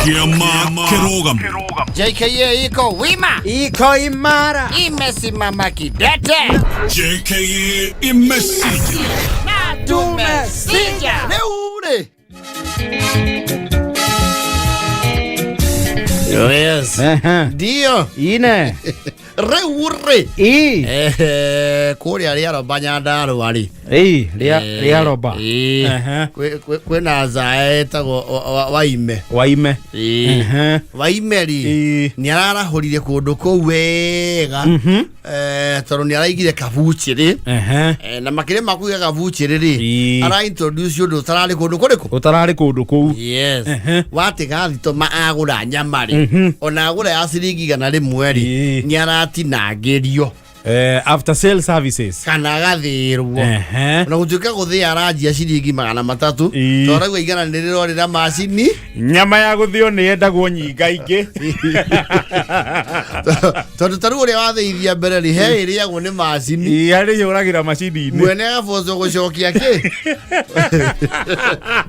Kĩama kĩrũgamu. JKA iko wima, Iko imara. Imesimama kidete. JKA imesija. Na tumesija. Rĩu rĩ. Yes. Ehe. Ndio. Ine. Rĩu rĩ. I. Kũrĩa Rĩaromba Nyandarũa rĩ. I. Rĩa rĩa roba. Ĩĩ. Ehe. Kwĩna zae ĩtagwo Waime. Waime. Ĩĩ. Ehe. Waime rĩ Ĩĩ. nĩ ararahũrire kũndũ kũu wega tondũ nĩ araigire kabuchĩrĩ. Ehe. Na makĩria ma kũiga kabuchĩrĩ rĩ, Ĩĩ. ara introduce ũndũ ũtararĩ kũndũ kũrĩkũ. Ũtararĩ kũndũ kũu. Yes. Ehe. Watiga thitoma agũra nyama rĩ, ona agũra ya ciringi 100 rĩ, Ĩĩ. nĩ aratinangĩrio After sale services. Kana agathĩrwo. Ehe. Ona gũtuĩka gũthĩa aranjia ciringi 300, Ĩĩ. tondũ arauga 100 nĩ rĩrorĩra macini. Nyama ya gũthĩo nĩ yendagwo nyingaingĩ. Tondũ ta rĩu ũrĩa wathĩithia mbere rĩ, he ĩrĩagwo nĩ macini. Ĩĩ, harĩ yũragĩra macini-inĩ. Mwene agabocwo gũcokia kĩ,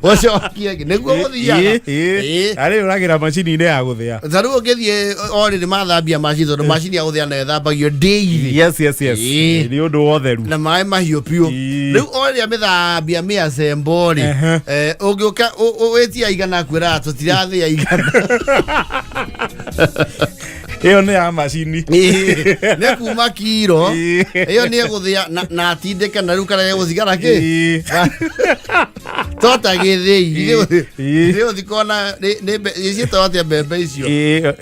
gũcokia kĩ nĩguo gũthiaga. Ĩĩ, ĩĩ. Ĩĩ. Harĩ yũragĩra macini-inĩ ya gũthĩa. Ta rĩu ũngĩthiĩ orĩrĩ mathambia macini, tondũ macini ya gũthĩa nayo ĩthambagio daily. Yes. Ĩĩ. Nĩ ũndũ wa ũtheru. Na maĩ mahiũ biũ. Ĩĩ. Rĩu orĩrĩa mĩthambia mĩacembo rĩ, ũngĩũka wĩtia 100, kwĩraga tũtirathĩa 100. Ĩyo nĩ ya macini. Ĩĩ, nĩ kuma kiro. Ĩĩ. Ĩyo nĩ egũthĩa na atindĩke na rĩu karĩa egũtigara kĩ Ĩĩ. tota gĩthĩi. Ĩĩ. Nĩ ũthikona ciĩtagwo atĩa mbembe icio? Ĩĩ.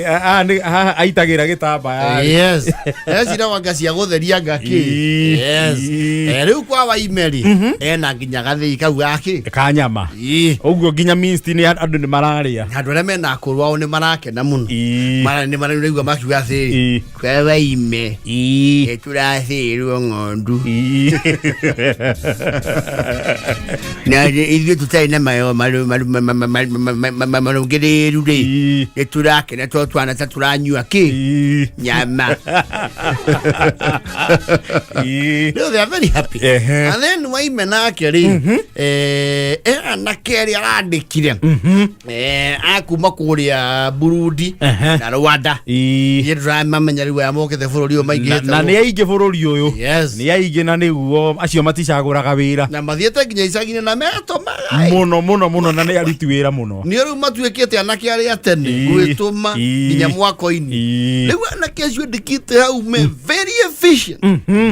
Haha haha aitagĩra gĩtambaya. Yes, eciragwanga cia gũtheria ngakĩ. Ĩĩ. Yes. Ĩĩ. Rĩu kwa Waime rĩ, ena nginya gathĩi kau gakĩ. Ka nyama. Ĩĩ. Ũguo nginya minced nĩ andũ nĩ mararĩa. Andũ arĩa mena akũrũ ao nĩ marakena mũno. Ĩĩ. Mara nĩ maraigua makiuga atĩrĩ, Ĩĩ. kwa Waime Ĩĩ. nĩ tũrathĩirwo ng'ondu. Ĩĩ. Na ithuĩ tũtarĩ na mayo marũngĩrĩru rĩ, Ĩĩ. nĩ tũrakena tondũ twana ta tũranyua kĩ? Ĩĩ. Nyama. Ĩĩ. No, they are very happy. Ehe. And then Waime nake rĩ, anake arĩa arandĩkire akuma kũrĩa Burundi na Rwanda. Ĩĩ. Niĩ ndĩramamenya rĩu aya mokĩte bũrũri ũyũ Na maingĩhĩte. na nĩ aingĩ bũrũri ũyũ. Yes. Nĩ aingĩ na nĩguo acio maticagũraga wĩra. Na mathiĩte nginya icagi-inĩ na metũmaga. Mũno mũno mũno na nĩ aruti wĩra mũno. Nĩ rĩu matuĩkĩte anake arĩa tene Ĩĩ. gwĩtũma Ĩĩ. nginya mwako-inĩ. Ĩĩ. Rĩu anake acio ndĩkĩte hau me very efficient.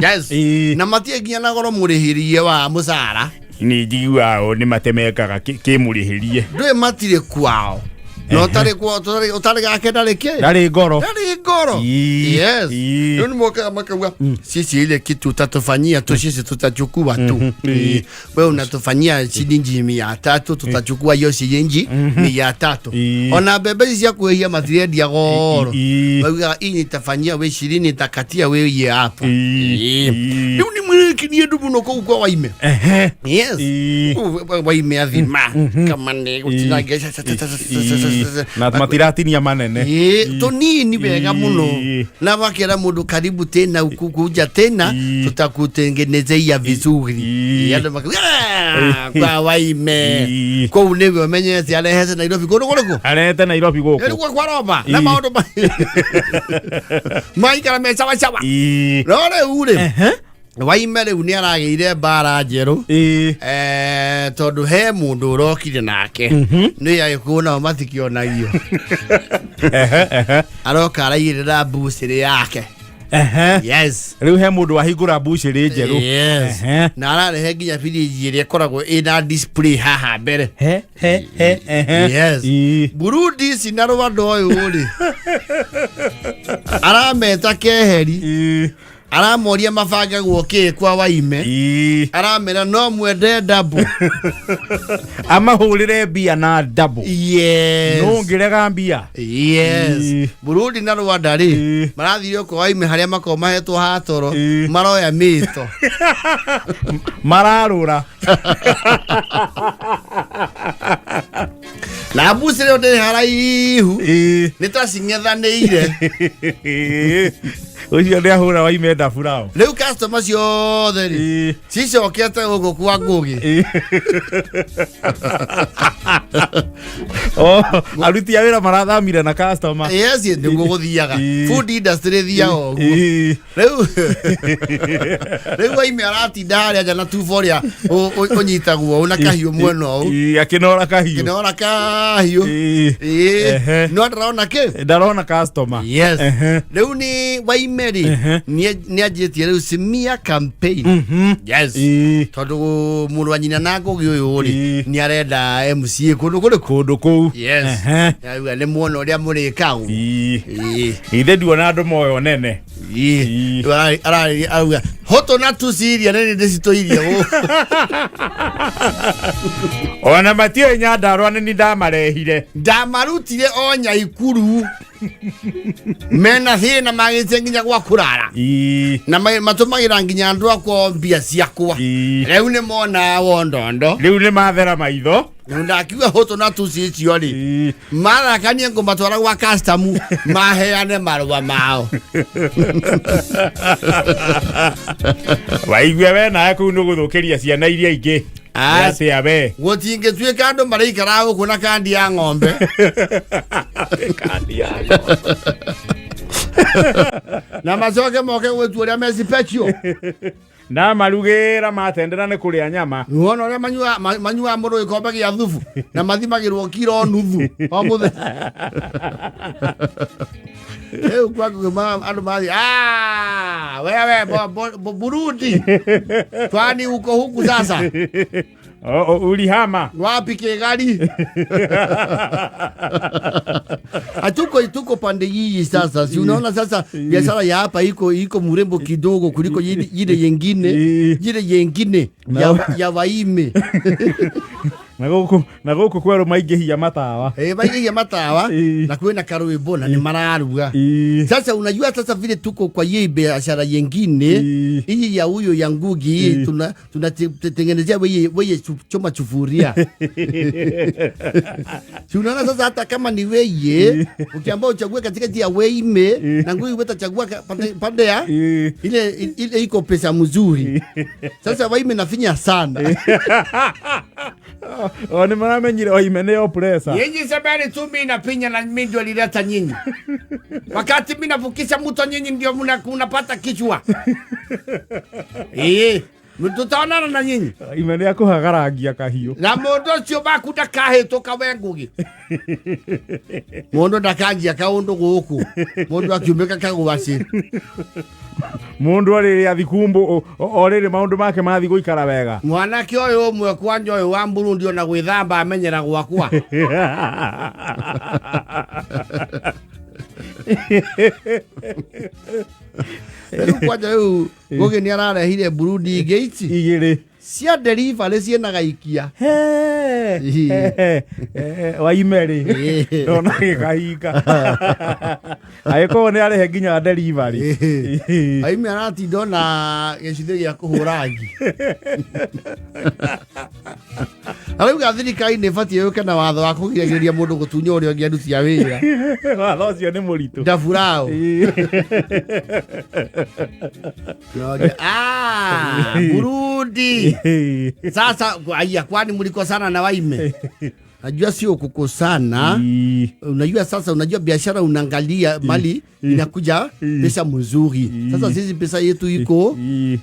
Yes. Ĩĩ. Na matirĩ nginya na goro mũrĩhĩrie wa mũcara. Nĩ njiguaga o nĩ matemekaga kĩmũrĩhĩrie. Ndũĩ matirĩ kwao na ũtarĩ kwao, ũtarĩ gake ndarĩ kĩ? Ndarĩ ngoro. Ndarĩ ngoro. Ĩĩ. Yes. Ĩĩ. Rĩu nĩmokaga makauga, sisi ile kitu utatufanyia tu, sisi tutachukua tu. Ĩĩ. Wewe unatufanyia shilingi 300, tutachukua hiyo shilingi 300. Ĩĩ. Ona mbembe ici cia kwĩhia matirendia goro. Ĩĩ. Baugaga hii nitafanyia we 20, nitakatia we iye hapa. Ĩĩ. Ĩĩ. Ĩĩ. Rĩu nĩ mwĩkirie andũ mũno kũu kwa Waime. Ehe. Yes. Ĩĩ. Kũu Waime athima kama nĩ gũtinangia. Ĩĩ. Na matiratinia manene. Ĩĩ, tũnini wega mũno. Ĩĩ. Na wakera mũndũ karibu tena ukukuja tena, Ĩĩ. tutakutengenezea vizuri. Ĩĩ. Ĩĩ, andũ makauga, "Ah, kwa Waime." Ĩĩ. Kũu nĩwe ũmenyete arehete Nairobi kũndũ kũrĩkũ? Arehete Nairobi gũkũ. Nĩkuo kwa Roba na Ĩĩ. maũndũ maikara me cawa cawa. Ĩĩ. No rĩu rĩ, Ehe. Waime rĩu nĩ aragĩire mbara njerũ. Ĩĩ. Tondũ he mũndũ ũrokire nake nĩ Agĩkũyũ nao matikionagio. Ehe, ehe. Aroka araigĩrĩra mbucĩrĩ yake. Ehe. Yes. Rĩu he mũndũ wahingũra mbucĩrĩ njerũ. Yes. Ehe. Na ararehe nginya biriji ĩrĩa ĩkoragwo ĩna display haha mbere. He he he ehe. Yes. Ĩĩ. Burundi ici na Rwanda ũyũ rĩ, arameta keheri. Ĩĩ. Aramoria mabangagwo kĩ kwa Waime. Ĩĩ. Aramera no mwende double. Amahũrĩre mbia na double. Yes. No ũngĩrega mbia. Yes. Ĩĩ. Burundi na Rwanda rĩ, Ĩĩ. marathire kwa Waime harĩa makoragwo mahetwo hatoro. Ĩĩ. Maroya mĩto. Mararũra. Na mbucĩrĩ ĩyo ndĩrĩ haraihu. Ĩĩ. Nĩ ta cing'ethanĩire. Ũcio nĩ ahũra waime ndaburao. Rĩu customer ciothe rĩ cicokete gũkũ kwa Ngũgĩ. Oh, aruti a wĩra marathamire na customer. Yes, nĩguo gũthiaga. Ĩĩ. Food industry ĩthiaga ũguo. Rĩu rĩu waime aratinda harĩa nja na tubo ũrĩa ũnyitagwo ũũ na kahiũ mwena ũũ. Akĩnora kahiũ. Kĩnora kahiũ. Ĩĩ. No ndĩrona kĩ? Ndarona customer. Yes. Rĩu nĩ waime rĩ nĩ anjĩtie rĩu simia campaign. Yes. Tondũ mũrũ wa nyina na Ngũgĩ ũyũ rĩ nĩ arenda MCA kũndũ kũrĩkũ? Kũndũ kũu. Yes. Auga nĩ muona ũrĩa mũrĩka ũguo. Ithe nduona andũ moyo nene. Rĩu ararĩria arauga hũtũ na tuci iria nĩ ndĩcitũirie gũkũ. Ona matiũĩ Nyandarũa nĩ ni ndamarehire. Ndamarutire o Nyaikuru mena thĩna magĩte nginya gwa kũrara na matũmagĩra nginya andũ akwa mbia ciakwa. Rĩu nĩ mona wondondo. Rĩu nĩ mathera maitho. Rĩu ndakiuga hũtũ na tuci icio rĩ marakanie ngũmatwara gwa customu maheane marũa mao. Waigue we nawe kũu nĩ gũthũkĩria ciana iria ingĩ. Ah. Atĩa we? Gũtingĩtuĩka andũ maraikara gũkũ na kandi ya ng'ombe. Kandi ya ng'ombe. Na macoke moke gwĩtua ũrĩa mecipechio. Na marugĩra matendera nĩ kũrĩa nyama. Wona ũrĩa manyuaga mũndũ gĩkombe gĩa thubu na mathimagĩrwo kiro nuthu o mũthenya. Rĩu kwa Ngũgĩ andũ mathiĩ, "Ah, wewe Burundi twani uko huku sasa?" Ulihama. Wapi Kigali? Hatuko, tuko pande hii sasa. Si unaona sasa biashara ya hapa iko mrembo kidogo kuliko ile yengine, ile yengine ya Waime. Na gũkũ kwerũ maingĩhia matawa. Eh, maingĩhia matawa na kwĩna karwĩmbo na nĩ mararuga. Sasa unajua sasa vile tuko kwa hii biashara yengine hii ya huyo ya Ngugi hii tunatengenezea weye choma chufuria. Si unaona sasa hata kama ni weye ukiambia uchague katikati ya Weime na Ngugi utachagua pande ya ile iko pesa mzuri. Sasa Waime nafinya sana. O nĩ maramenyire oime nĩyo pressure. Nyinyi semeni tu mimi napinya na mimi ndio nilileta nyinyi. Wakati mimi navukisha mto nyinyi ndio mnapata kichwa. Eh, tutaonana na nyinyi. Ime nĩ akũhagarangia kahiũ. Na mũndũ ũcio waku ndakahĩtũka we Ngugi. Mundu ndakanjia kaundu guku mundu akiumika kagwaci. Mũndũ o rĩrĩ athi kumbu o rĩrĩ maũndũ make mathi gũikara wega. Mwanake ũyũ ũmwe kwanja ũyũ wa Burundi ona gwĩthamba amenyera gwakwa. Rĩu kwanja rĩu Ngugi nĩ ararehire Burundi ingĩ ici Igĩrĩ. Cia delivery ciĩna gaikia. Waime rĩ ndona gĩkahinga agĩkorwo nĩ arĩhe nginya delivery. Aime aratinda ona gĩcithĩ gĩa kũhũra ngi. Arauga thirikari nĩ ĩbatiĩ yũke na watho wa kũgiragĩrĩria mũndũ gũtunya ũrĩa ũngĩ aruti a wĩra. Watho ũcio nĩ mũritũ. Ndaburao. Ah, Burundi sasa aya, kwani mlikosana na Waime? Najua sio kukosana. Unajua sasa, unajua biashara unaangalia mali inakuja pesa mzuri. Sasa sisi pesa yetu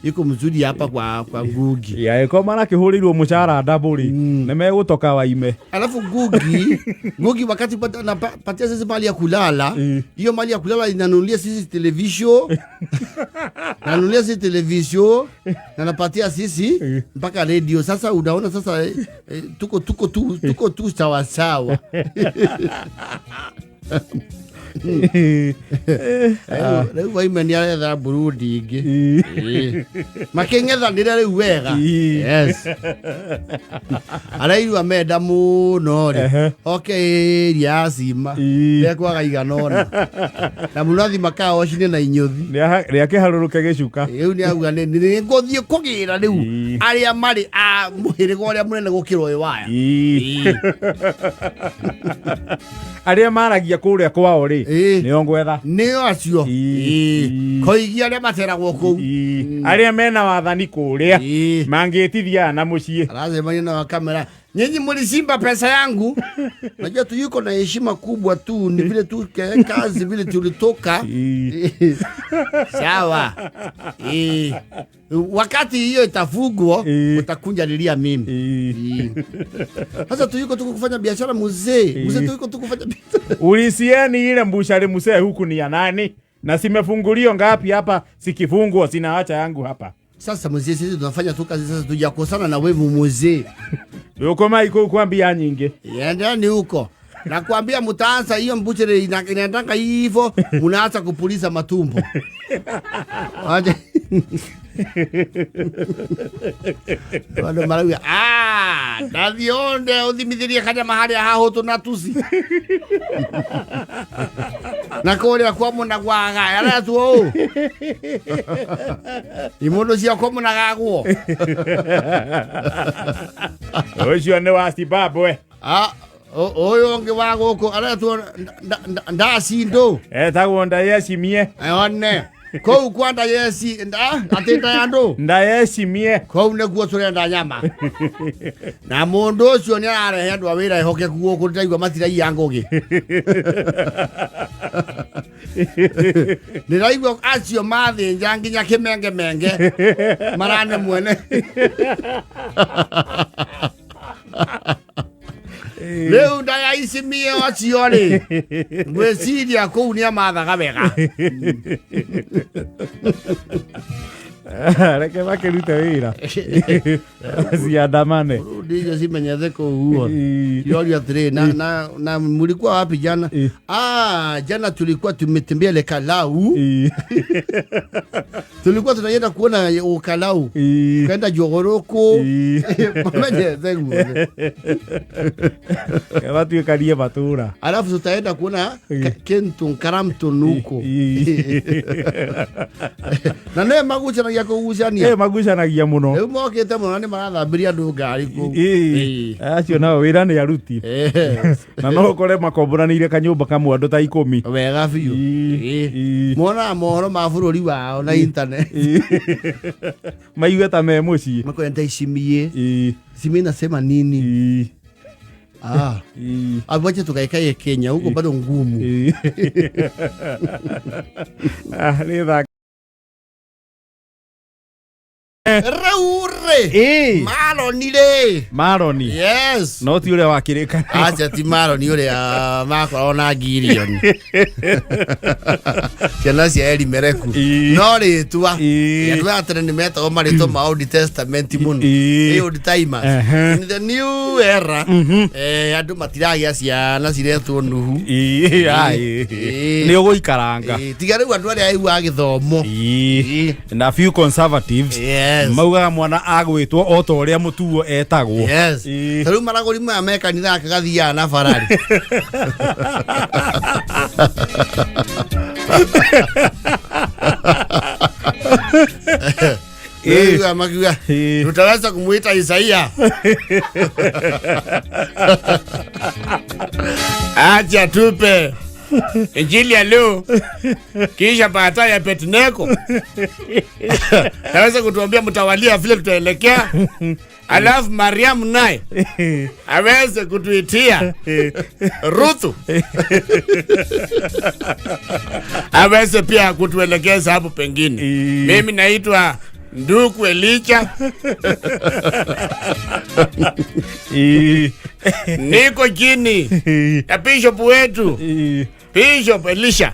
iko mzuri hapa kwa Ngugi. Angĩkorwo marakĩhũrĩirwo mũcara ndabũ rĩ nĩ megũtoka Waime. Alafu Ngugi wakati anapatia sisi mali ya kulala, hiyo mali ya kulala inanunulia sisi television, nanunulia sisi television na napatia sisi mpaka radio. Sasa unaona sasa tuko tu sawa sawa. Rĩu Waime nĩ aretha Burundi ingĩ. Makĩng'ethanĩra rĩu wega. Yes, arairua menda mũno rĩ oke ĩria ya cima ekwaga igana ũna na mũnathi makaocine na inyũthi. Rĩ akĩharũrũke gĩcuka. Rĩu nĩ auga nĩ ngũthiĩ kũgĩra rĩu arĩa marĩ a mũhĩrĩga ũrĩa mũnene gũkĩra ũyũ waya. Arĩa maragia kũrĩa kwao rĩ. rĩ Ĩĩ. nĩo ngwetha. Nĩo acio. Ĩĩ. Ĩĩ. Koigi arĩa maceragwo kũu. Ĩĩ. Arĩa mena wathani kũrĩa Ĩĩ. mangĩtithia na mũciĩ. Aracemania na wakamera, nyinyi mlishimba pesa yangu. Najua tu yuko na heshima kubwa tu, ni vile tu kazi vile tulitoka. Ĩĩ. Sawa. Ĩĩ. Wakati hiyo itafugwa Ĩĩ. utakunja lilia mimi. Ĩĩ. Ĩĩ. Sasa tu yuko tu kufanya biashara mzee. Mzee tu yuko tu kufanya biashara. Ulisieni ile mbushari musee huku ni ya nani? Na simefungulio ngapi hapa sikifungwa sinaacha yangu hapa. Sasa mzee, sisi tunafanya tu kazi sasa, tujakosana na wewe mzee. Ukoma iko kwambia nyingi. Endeni huko. Nakwambia mtaanza hiyo mbuchere inaendanga hivyo, mnaanza kupuliza matumbo. Aje. Wale marauga, ah, ndathionde uthimithirie kanyama haria hahutu na tuci. Na kuria kwa munagwaga, aretwo ũ. Imundu cia kwa munagagwo. Ucio nĩ wa Zimbabwe. Ah, ũyũ ũngĩ wa gũkũ aretwo ndacindũ. Etagwo Ndayeshimie. One kũu kwa ndayeci atĩ nda andũ Ndayeshimie. kũu nĩkuo tũrenda nyama na mũndũ ũcio nĩ ararehe andũ a wĩra ehokeku gũkũ ndĩraigua matiraiya ngũgĩ ndĩraigua acio mathĩnja nginya kĩmengemenge marane mwene rĩu ndayaicimie acio rĩ ngwĩciria kũu nĩ amathaga wega. Reke makĩrute wĩra. Ciandamane. Rudi hizo simenyethe kũu Ĩĩ. Yoria atĩrĩ na mulikuwa wapi jana? Ĩĩ. Ah, jana tulikuwa tumetembea Lekalau. Ĩĩ. Tulikuwa tunaenda kuona Ukalau. Ĩĩ. Tukaenda Jogoroko. Ĩĩ. Mamenyete guothe. Matuĩkarie matũra. Alafu tutaenda kuona Ĩĩ. Kenton Karamton huko. Ĩĩ. Na nĩ magucanagia kũgucania. Ĩ magucanagia mũno. Rĩu mokĩte mũno na nĩ marathambiria andũ ngari kũu. Ĩĩ. Acio nao wĩra nĩ aruti. Ĩĩ. Na no ũkore makomboranĩire kanyũmba kamwe andũ ta 10. Wega biũ. Ĩĩ. Ĩĩ. Ĩĩ. Monaga mohoro ma bũrũri wao na internet. Maigue ta me mũciĩ. Makwenda icimie. Ĩĩ. Simie nasema nini? Ĩĩ. Ah. Ĩĩ. Wache tukaikae Kenya huko bado ngumu. Ĩĩ. Ah, nĩ tha Rĩu rĩ Ĩĩ. Maroni rĩ. Maroni. Yes. No ti ũrĩa wakĩrĩkana. Acha ti Maroni ũrĩa makoragwo na ngirioni. Ciana cia Elimereku. Ĩĩ. No rĩtwa. Ĩĩ. Andũ a tene nĩ metagwo marĩtwa ma Old Testament mũno. Ĩĩ. Ĩ Old Timers. Ehe. In the new era andũ matiragĩa ciana ciretwo Nuhu. Ĩĩ, ai. Ĩĩ. Nĩ ũgũikaranga. Ĩĩ, tiga rĩu andũ arĩa aigua gĩthomo. Ĩĩ. Ĩĩ. Na few conservatives Yes. maugaga mwana agwĩtwo o ta ũrĩa mũtuo etagwo. Yes. Ĩĩ. Ta rĩu maragũri maya me kanitha yake gathiaga na barari. Ĩĩ. Rĩu makiuga Ĩĩ. tutaweza kumuita Isaia. Acha tupe injili ya leo kisha baadaye ya Petneko naweza kutuambia mtawalia vile tutaelekea, alafu Mariamu naye aweze kutuitia Ruthu aweze pia kutuelekeza hapo pengine. Ĩĩ. Mimi naitwa Nduku Elicha, Ĩĩ. niko chini ya bishop wetu Ĩĩ. Bishop Elisha.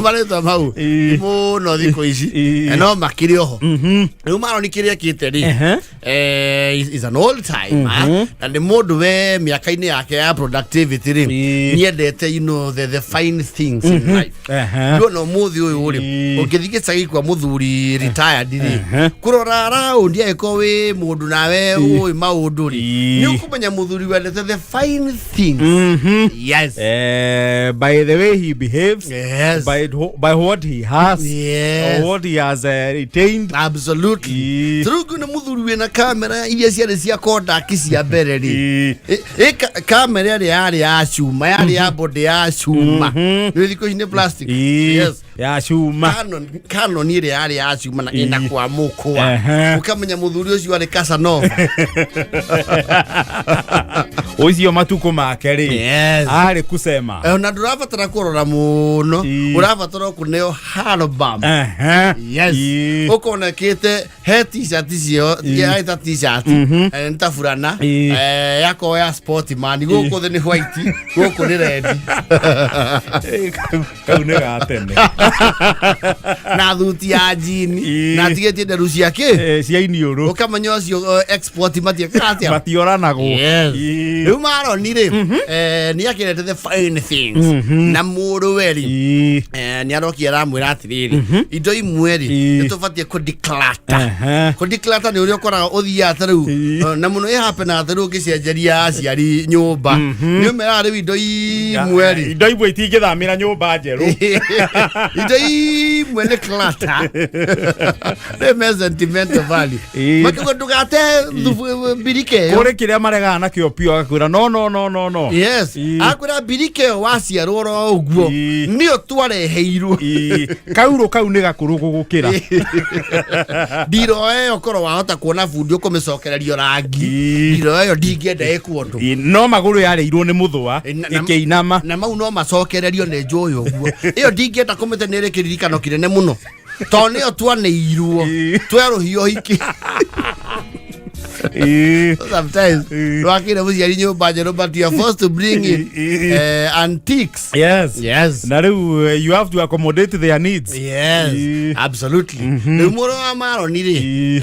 Marĩtwa mau Ĩĩ. mũno thikũ ici Ĩĩ. no makĩrĩ oho rĩu maroni kĩrĩa ekĩte rĩ Ehe. is an old timer na nĩ mũndũ we mĩaka-inĩ yake ya productivity rĩ Ĩĩ. nĩendete you know, the fine things in life Ehe. ndona ũmũthĩ ũyũ rĩ Ĩĩ. ũngĩthiĩ gĩcagi kwa Mũthuri retired rĩ, kũrora round angĩkorwo wĩ mũndũ nawe ũĩ maũndũ rĩ, Ii. nĩ ũkũmenya mũthuri wendete the fine things. Yes. By the way he behaves, Yes. by what he has, Yes. or what he has retained. Absolutely. Ii. Tarĩu ngĩona mũthuri wĩna kamera iria ciarĩ cia Kodak cia mbere rĩ, Ii. kamera ĩrĩa yarĩ ya cuma, yarĩ ya body ya cuma, nĩ thikũ ici nĩ plastic. Ii. Yes. Ya cuma. Canon ĩrĩa yarĩ ya cuma na ĩna Ii. kwa mũkwa, ũkamenya mũthuri ũcio arĩ Casanova. Ũcio matukũ make rĩ, Yes. arĩ kusema. Na ndũrabatara kũrora mũno, Ii. ũrabatara kũneo album. Yes. Ii. Ũkonekĩte he t-shirt cio yaita t-shirt, nĩ ta burana, Ii. yakorwo ya sportman, gũkũ thĩ nĩ white, gũkũ nĩ red. Kau nĩ ga tene. Na thuti ya jini Ii. na atigĩtie nderu ciake. Cia iniũrũ. Ũkamenya ũcio export matiekaga atĩa. Matioranagwo. Yes. Ii. Rĩu Maroni rĩ, nĩ akĩrete the fine things na mũrũwe rĩ, Ii. nĩ arokia aramwĩra atĩrĩrĩ, indo imwe rĩ, Ii. nĩ tũbatiĩ kũdeclutter. Kũdeclutter nĩ ũrĩa ũkoraga ũthiaga ta rĩu, Ii. na mũno ĩhapenaga ta rĩu ũngĩcenjeria aciari nyũmba, nĩ ũmeraga rĩu indo imwe rĩ, Indo imwe itingĩthamĩra nyũmba njerũ. Indo imwe nĩ clutter, nĩ me sentimental value. Ii. Makiuga ndũgate mbirike ĩyo. Kũrĩ kĩrĩa maregaga nakĩo piũ, agakwĩra no, no, no, no, no. Yes. Ii. Akwĩra mbirike ĩyo waciarwo oro ũguo Ii. nĩyo twareheirwo. Ii. Kaurũ kau nĩ gakũrũ gũgũkĩra. Ndiro ĩyo korwo wahota kuona bundi ũkũmĩcokererio rangi, Ii. ndiro ĩyo ndingĩenda ĩkwo ũndũ. Ii, no magũrũ yarĩirwo nĩ mũthũa ĩkĩinama. Na mau no macokererio nĩ njũĩ ũguo, ĩyo ndingĩenda kũmĩte, nĩ ĩrĩ kĩririkano kĩnene mũno tondũ nĩyo twanĩirwo Ii. twerũhio hiki. Ii. Sometimes Ii. ndwakĩire mũciari nyũmba njerũ, but you are forced to bring in Ii. antiques. Yes. Yes. Na rĩu you have to accommodate their needs. Yes, Ii. absolutely. Rĩu mũrũ wa Maroni rĩ, Ii.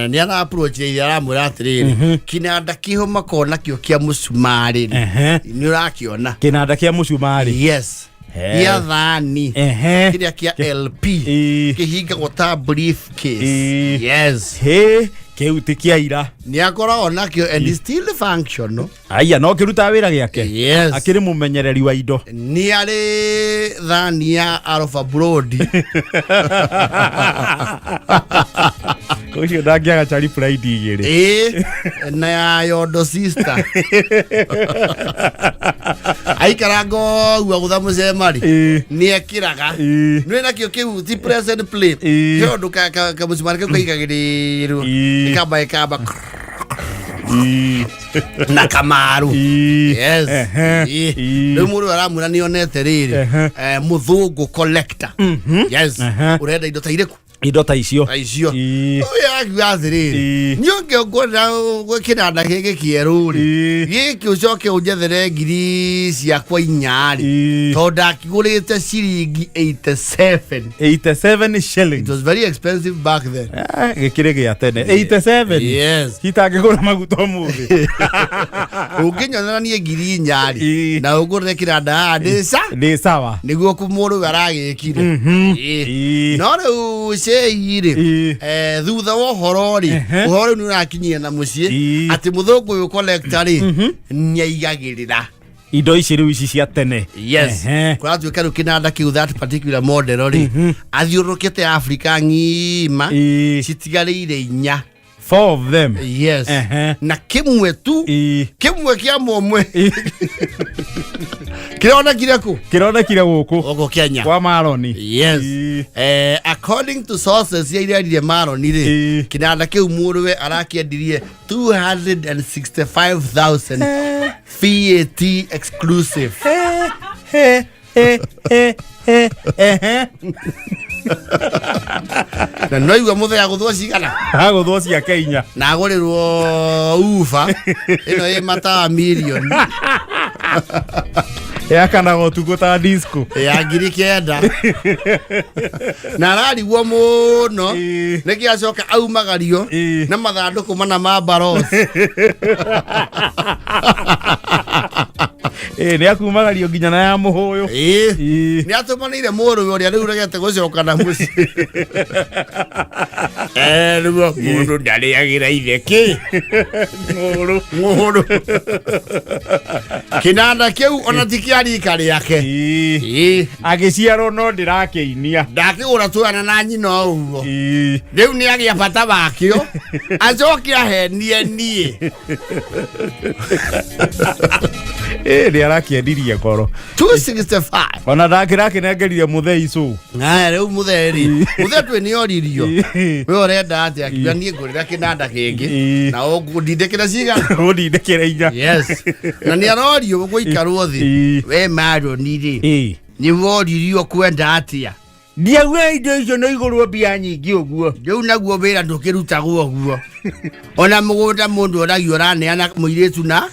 nĩ ara-approach ithe aramwĩra atĩrĩrĩ, kinanda kĩho makorwo nakĩo kĩa mũcumarĩ rĩ, nĩ ũrakĩona? Kĩnanda kĩa mũcumarĩ? Yes. He. Gĩa thani kĩrĩa kĩa LP, Ii. kĩhingagwo ta briefcase. Ii. Yes. Hĩ, kĩu ti kĩa ira. Nĩ akoragwo nakĩo and it's still functional. Aya, no kĩrutaga wĩra gĩake. Yes. Akĩrĩ mũmenyereri wa indo. Nĩ arĩ thani ya Alpha Brody. Ũcio ndangĩaga chari pride igĩrĩ. Ĩĩ, na ya Yondo sister aikaranga ũguo agũtha mũcemari, Ĩĩ. nĩ ekĩraga. Ĩĩ. Nĩ nakĩo kĩu ti press and play. Ĩĩ. He ũndũ kamũcumari kau kaigagĩrĩrwo, Ĩĩ. ĩkamba ĩkamba Ii. na kamaru. Ii. Yes. Ehe. Ĩĩ. Ĩĩ. Rĩu mũndũ aramwĩra nĩ onete rĩrĩ, mũthũngũ collector, yes, ũrenda indo ta irĩkũ? Indo ta icio. Ta icio. Ĩĩ. Ũyũ akiuga atĩrĩrĩ, Ĩĩ. niĩ ũngĩongerera kĩnanda gĩkĩ kĩerũ rĩ, Ĩĩ. gĩkĩ ũcoke ũnjethere ngiri ciakwa inya rĩ, Ĩĩ. tondũ ndakĩgũrĩte ciringi 87. 87 It shillings. was very expensive back then. Ah, gĩkĩrĩ gĩa tene 87. Yes. Itangĩgũra maguta ũmũthĩ. Ũngĩnyonera niĩ ngiri inya rĩ, Ĩĩ. na ũngũrĩre kĩnanda haha ndĩ ca Nĩ sawa. Nĩguo mũrũwe aragĩkire. Ĩĩ. Ĩĩ. No rĩu cei rĩ, Ĩĩ. thutha wa ũhoro rĩ, ũhoro rĩu nĩ ũrakinyire na mũciĩ Ĩĩ. atĩ mũthũngũ ũyũ collector rĩ, nĩ aigagĩrĩra. Indo ici rĩu ici cia tene. Yes. Kũratuĩka rĩu kĩnanda kĩu, that particular model rĩ, athiũrũrũkĩte Africa ng'ima, Ĩĩ. citigarĩire inya. Four of them. Yes. Na kĩmwe tu, Ĩĩ. kĩmwe kĩa momwe kĩronekire kũ? Kĩronekire gũkũ. Gũkũ Kenya. Kwa Maroni. Yes. Ĩĩ. According to sources iria irerire Maroni rĩ, Ĩĩ. kĩnanda kĩu mũrũwe arakĩendirie 265,000 VAT exclusive. He, he, he, he, ehe. Na noigua mũthenya gũthwo cigana? Agũthwo ciake inya. Na agũrĩrwo uba ĩno ĩ matawa mirioni. Yakanaga ũtukũ ta disco. Ya 9,000, na ararigwo mũno Ĩĩ. nĩkĩ acoka aumagario Ĩĩ. na mathandũkũ mana ma baros. Ĩ nĩ akumagario nginya na ya mũhũyũ. Ĩĩ. Ĩ. Nĩ atũmanĩire mũrũwe ũrĩa rĩu regete gũcoka na mũciĩ. Rĩu mũndũ ndarĩagĩra ithe kĩ Ng'ũrũ. Ng'ũrũ. Kĩnanda kĩu ona ti kĩa rika rĩake. Ĩ. Ĩĩ. Agĩciarwo no ndĩrakĩinia. Ndakĩgũra twana na nyina o ũguo. Ĩ. Rĩu nĩ agĩa bata wakĩo acoke ahenie niĩ. Ĩ nĩ arakĩendirie ngoro. 265. Ona ndakĩrakĩnengerire mũthei cũ. Aya rĩu mũtheri mũthee twĩ nĩ oririo we ũrenda atĩa akiuga niĩ ngũrĩra kĩnanda kĩngĩ Ĩ. na ũngũndindĩkĩra cigana. Ũndindĩkĩre inya. Yes, na nĩ arorio gũikarwo thĩ. Ĩ. We Maroni rĩ, Ĩ. nĩ woririo kwenda atĩa? Ndiauga indo icio no igũrwo mbia nyingĩ ũguo. Rĩu naguo wĩra ndũkĩrutagwo ũguo, ona mũgũnda mũndũ oragio ũraneana mũirĩtu na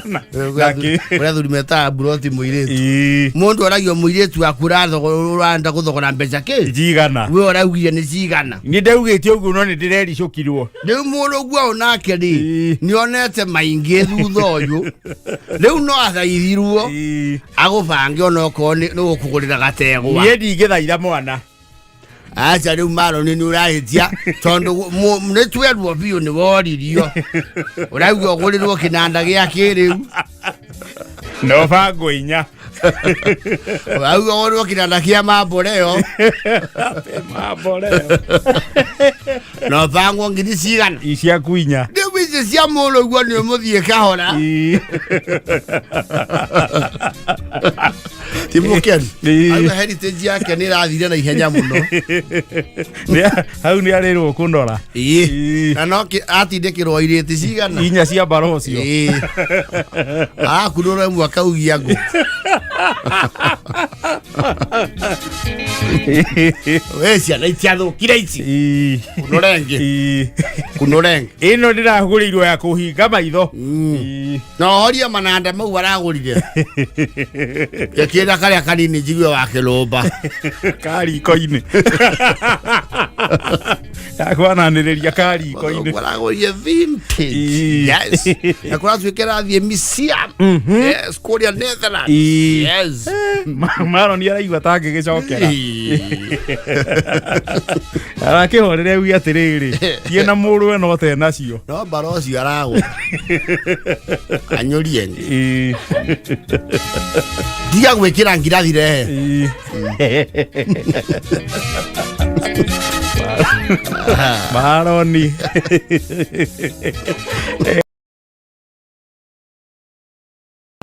Nake. ũrĩa thuri metaga mburoti mũirĩtu. Ĩ. Mũndũ oragio mũirĩtu waku ũrenda gũthogora mbeca kĩ Njigana. we ũraugire nĩ cigana? Nĩ ndaugĩte ũguo no nĩ ndĩrericũkirwo. Rĩu mũrũguo onake rĩ, Ĩ. nĩonete maingĩ thutha ũyũ, rĩu no athaithirwo Ĩ. agũbange onokorwo nĩ gũkũgũrĩra gategwa. Niĩ ndingĩthaitha mwana. Aca rĩu Maroni nĩ ũrahĩtia tondũ nĩ twerwo biũ nĩ woririo ũrauga ũgũrĩrwo kĩnanda gĩa kĩrĩu. No bango inya. Ũrauga ũgũrĩrwo kĩnanda kĩa mamboreo. Mamboreo. Na ũbangwo ngiri cigana. Iciaku inya. Rĩu ici cia mũrũguo nĩ ũmũthiĩ kahora. Ĩ. Ti mũkenu. Ĩ. Auga heritage yake nĩ ĩrathire na ihenya mũno. Hau nĩ arĩrwo kũnora. Ĩ. Ĩ. Na no atindĩkĩrwo irĩti cigana. Inya cia mbara ũcio. Ĩ. Akunũra ĩmwe akaugia ngũ. We ciana itiathũkire ici. Ĩ. Kunũra ĩngĩ. Ĩ. Kunũra ĩngĩ. Ĩno ndĩragũrĩirwo ya kũhinga maitho. Ĩ. Na ũhorie mananda mau aragũrire. Gĩkĩra karĩa kanini njigue wa kĩrũmba. Kariko-inĩ. Yakwananĩrĩria kariko-inĩ. Aragũrire vintage. Ĩ. Yes. Na kũratuĩka ĩrathiĩ museum. Yes, kũrĩa Netherlands. Ĩ. Yes. Maroni araigua ta angĩgĩcokera. Ĩ. Arakĩhorere auge atĩrĩrĩ, tie na mũrũwe no te nacio. No mbara ũcio aragũra. Anyũrie ĩngĩ. Ĩ. Tiga gwĩkĩra ngirathi rehe. Ĩ. Maroni.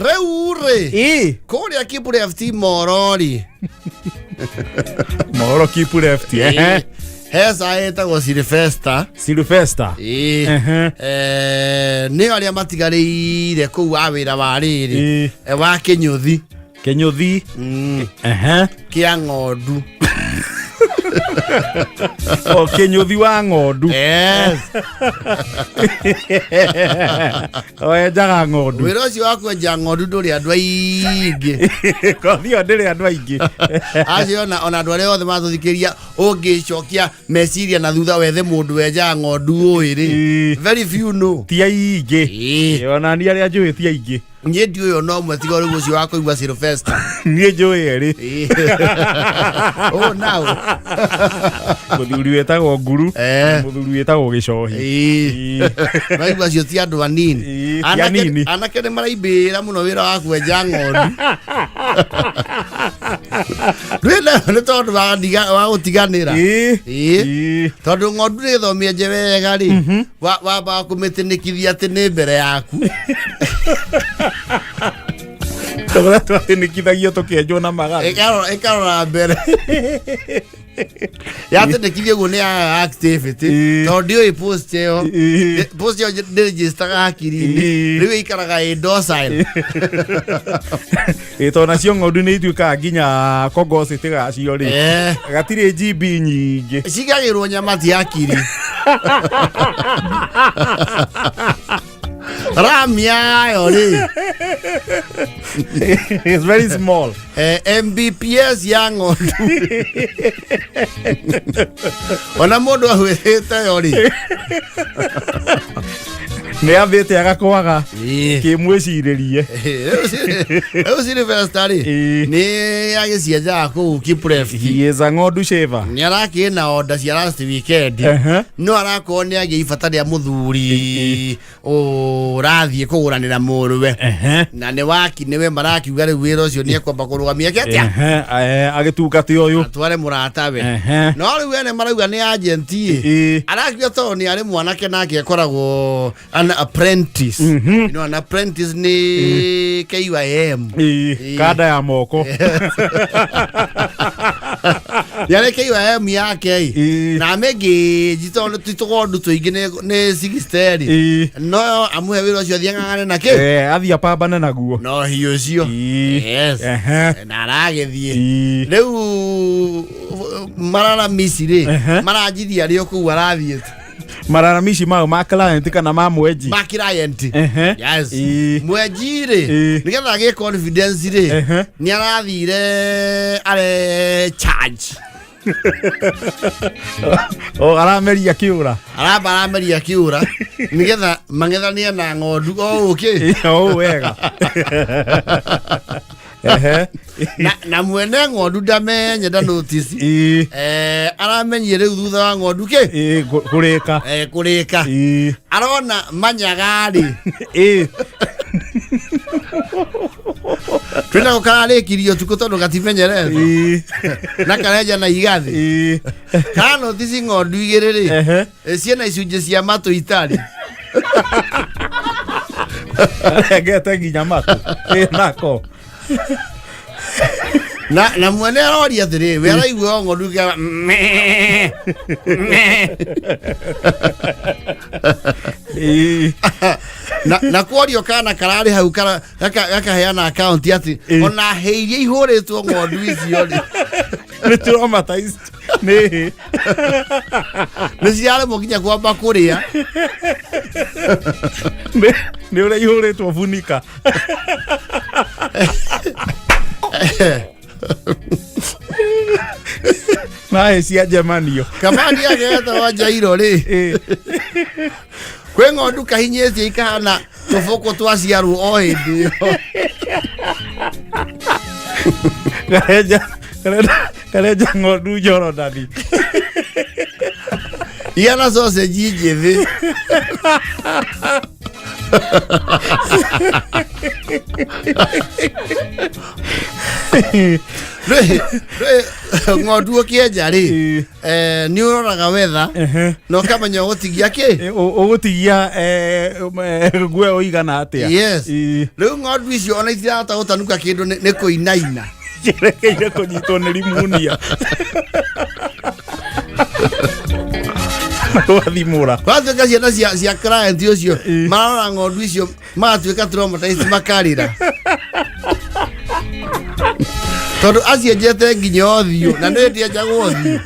Rĩu rĩ, Ĩ. kũrĩa Kibra FT Morori. Mohoro keep left. Ehe. He ca ĩtagwo Sylvester. Sylvester. Ĩ. Ehe. Nĩo arĩa matigarĩire kũu wa wĩra wa rĩrĩ. Ĩ. Wa kĩnyũthi. Kĩnyũthi. Ehe. Kĩa ng'ondu. O kĩnyũthi wa ng'ondu. Yes. Wenjaga ng'ondu. Wĩra ũcio wa kwenja ng'ondu ndũrĩ andũ aingĩ. Kothi ĩyo ndĩrĩ andũ aingĩ. Acio ona andũ arĩa othe matũthikĩria ũngĩcokia meciria na thutha wethe mũndũ wenjaga ng'ondu ũĩ rĩ. Ĩ. Very few know. Ti aingĩ. Ĩ. Ona niĩ arĩa njũĩ ti aingĩ. Niĩ ndiũĩ ona ũmwe tiga rĩu ũcio wa kũigua Sylvester. Niĩ njũĩ erĩ. Ĩ. Oh, now. Mũthuri wĩtagwo Nguru. Mũthuri wĩtagwo Gĩcohi. Ĩ. Maigua acio ti andũ anini. Ĩ, ti anini. Anake nĩ maraimbĩra mũno wĩra wa kwenja ng'ondu. Ndwĩna nĩ tondũ wa gũtiganĩra. Ĩ. Ĩ. Ĩ. Tondũ ng'ondu nĩ ĩthomie wega rĩ, wambaga kũmĩtĩnĩkithia atĩ nĩ mbere yaku. Tũrĩa twatĩnĩkithagio tũkĩenjwo na magana. Ĩkarora mbere. Yatĩnĩkithia ũguo nĩ yagaga activity. Ĩ. Tondũ ndiũĩ post ĩyo. Ĩ. Post ĩyo ndĩregistaga hakiri-inĩ. Ĩ. Rĩu ĩikaraga ĩ docile. Ĩ, tondũ nacio ng'ondu nĩ ituĩkaga nginya kongocĩtĩ gacio rĩ. Gatirĩ GB nyingĩ. Cigagĩrwo nyama ti hakiri. RAM yayo rĩ. It's very small. Mbps ya ng'ondu. Ona mũndũ ahwĩrĩte yo rĩ. Nĩ athĩte agakwaga Ĩĩ. kĩmwĩcirĩrie. Rĩu Sylvester rĩ Ĩĩ. nĩ agĩcienjaga kũu Kipref. He is a ng'ondu shaver. Nĩ arakĩrĩ na onda cia last weekend. Ehe. No arakorwo nĩ agĩa ibata rĩa mũthuri ũrathiĩ kũgũranĩra mũrũwe. Ehe. Na nĩ waki nĩwe marakiuga rĩu wĩra ũcio nĩ ekwamba kũrũgamia ke atĩa? Ehe, agĩtungate ũyũ. Atware mũratawe. Ehe. No rĩu ene marauga nĩ agent ĩ. Ĩĩ. Arakiuga tondũ nĩ arĩ mwanake nake akoragwo an apprentice. You know, an apprentice nĩ KYM. Ĩĩ, Ĩĩ. kanda ya moko. Nĩ arĩ KYM yake ĩ. Ĩĩ. Na amĩngĩnji tondũ ti tũgondu tũingĩ nĩ 60. Ĩĩ. No amũhe wĩra ũcio athiĩ ang'ang'ane na kĩ? Athiĩ apambane naguo. No hiũ ũcio. Ĩĩ. Yes. Ehe. Na aragĩthiĩ. Ĩĩ. Rĩu mararamici rĩ Ehe. maranjirie arĩ o kũu arathiĩte. Mararamici mau ma client kana ma mwenji. Ma client. Ehe. Yes. Ĩĩ. Mwenji rĩ Ĩĩ. nĩgetha agĩe confidence rĩ Ehe. nĩ arathire are charge. O arameria kĩũra. Aramba arameria kĩũra nĩgetha mang'ethanie na ng'ondu o ũkĩ. Ĩĩ, o wega. Ehe. Na mwene ng'ondu ndamenye nda notice. Ĩĩ. Aramenyire rĩu thutha wa ng'ondu kĩ? Ĩĩ, kũrĩka. Kũrĩka. Ĩĩ. Arona manyaga rĩ. Ĩĩ. Twĩna kararĩkirie ũtukũ tondũ gatimenyerete. Ĩĩ. Na karenja na igathĩ. Ĩĩ. Kana notice ng'ondu igĩrĩ rĩ. Ehe. Ciĩna icunjĩ cia matũ itarĩ. Arengete nginya matũ. Ĩĩ, nako. Na mwene aroria atĩrĩ we araigua o ng'ondu ĩkĩaga mee, mee. Ĩĩ. Na kworio kana kararĩ hau gakaheana akaunti atĩ Ĩĩ. ona hĩ iria ihũrĩtwo ng'ondu icio rĩ Nĩ traumatized. Nĩ hĩ. nĩ ciraremwo nginya kwamba kũrĩa. Nĩ ũrĩa ihũrĩtwo bunika. Na hĩ cia njemanio. Kamani agetagwo Njairo rĩ Ĩĩ. kwĩ ng'ondu kahinyĩtie ikahana tũbũkũ twaciarwo o hĩndĩ ĩyo. Karenja ng'ondu Jorodani. Ihana sausage njĩthĩ. Rĩ ng'ondu ũkĩenja rĩ Ĩĩ. Nĩ ũroraga wetha Ehe. na ũkamenya ũgũtigia kĩ. Ũgũtigia guoya ũigana atĩa. Yes. Ĩĩ. Rĩu ng'ondu icio ona itirahota gũtanuka kĩndũ nĩ kũinaina. Ciĩrekeire kũnyitwo nĩ rimunia. Na gwathimũra. Gwatuĩka ciana cia client ũcio Ĩĩ. mararora ng'ondu icio magatuĩka traumatized makarĩra. Tondũ acienjete nginya ũthiũ na nĩ ndienjagwo ũthiũ.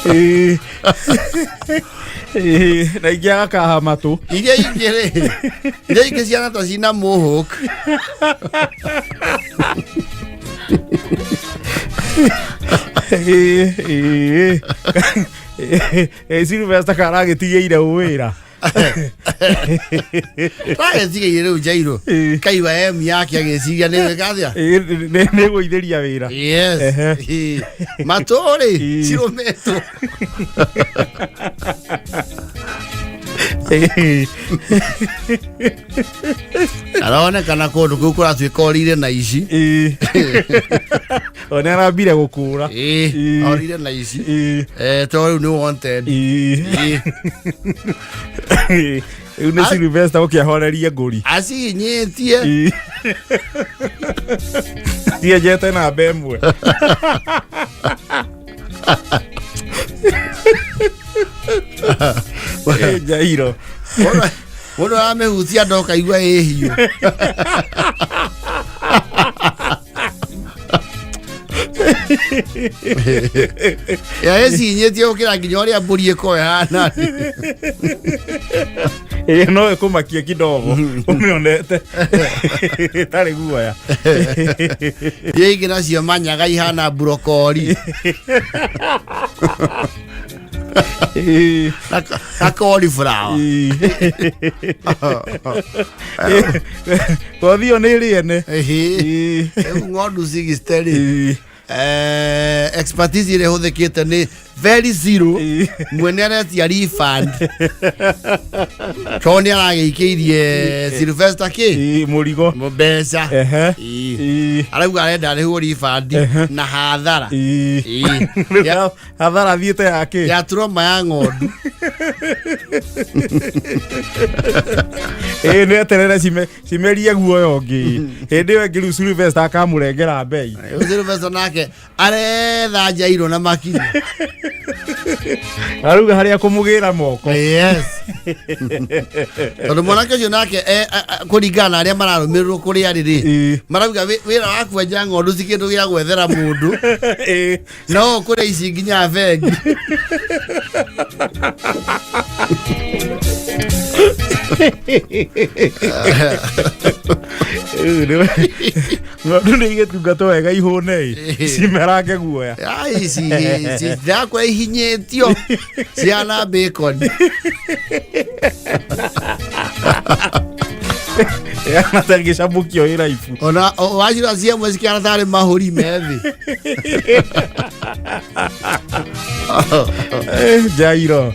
Ĩĩ. Ĩĩ, na ingĩ agakaha matũ. Iria ingĩ rĩ iria ingĩ ciana ta cina mohawk. Ĩĩ, ĩĩ. Ĩĩ, Sylvester karagĩtigĩire ũ wĩra. Ragĩtigĩire rĩu Njairo Ĩĩ. kaiwa M yake agĩciria nĩ gwĩka atĩa. Ĩĩ, nĩ gũithĩria wĩra. Yes. Ehe. Ĩĩ. Matũ rĩ Ĩĩ. cirũmĩtwo. Ĩĩ. Aronekana kũndũ kũu kũratuĩka orire na ici. Ĩĩ. O nĩ arambire gũkũra. Ĩĩ, Ĩĩ. orire na ici. Ĩĩ. Tondũ rĩu nĩ wanted. Ĩĩ. Ĩĩ. Rĩu nĩ Sylvester ũkĩahorerie ngũri. Acihinyĩtie. Ĩĩ. Cienjete namba ĩmwe. Ĩĩ, Njairo. Mũndũ aramĩhutia ndokaigua ĩ hiũ. Ya ĩcihinyĩtie gũkĩra nginya ũrĩa mbũri ĩkoragwo ĩhana. Ĩĩ, no ĩkũmakie kidogo ũmĩonete ĩtarĩ guoya. Iria ingĩ nacio manyaga ihana mburokori. Na cauliflower. Kothi ĩyo nĩ ĩrĩene. Ĩhĩ. Rĩu ng'ondu 60 rĩ, expertise ĩrĩa ĩhũthĩkĩte nĩ very zero. Mwene aretia refund tondũ nĩ aragĩikĩirie Sylvester kĩ Mũrigo. Mbeca. Ehe. Ĩĩ. Arauga arenda arĩhwo refund na hathara. Ĩĩ. Rĩu hathara thiĩte yakĩ? Ya trauma ya ng'ondu. Ĩĩ, nĩ eterere cimerie guoya ũngĩ, hĩndĩ ĩyo ĩngĩ rĩu Sylvester akamũrengera mbei. Rĩu Sylvester nake aretha njairũ na makiri. Arauga harĩa kũmũgĩra moko. Yes, tondũ mwanake ũcio nake kũringana na arĩa mararũmĩrĩrwo kũrĩa arĩ rĩ, marauga wĩra wa kwenja ng'ondu ci kĩndũ gĩa gwethera mũndũ. No kũrĩa ici nginya bengi. Rĩu ng'ondu nĩ igĩtungatwo wega ihũne cimerange guoya. Ai, ici ndakora ihinyĩtio ciana bacon. Yana tangĩcamũkio ĩ raibu. Ona wacira ciamwe cikĩara tarĩ mahũri methĩ. Jairo.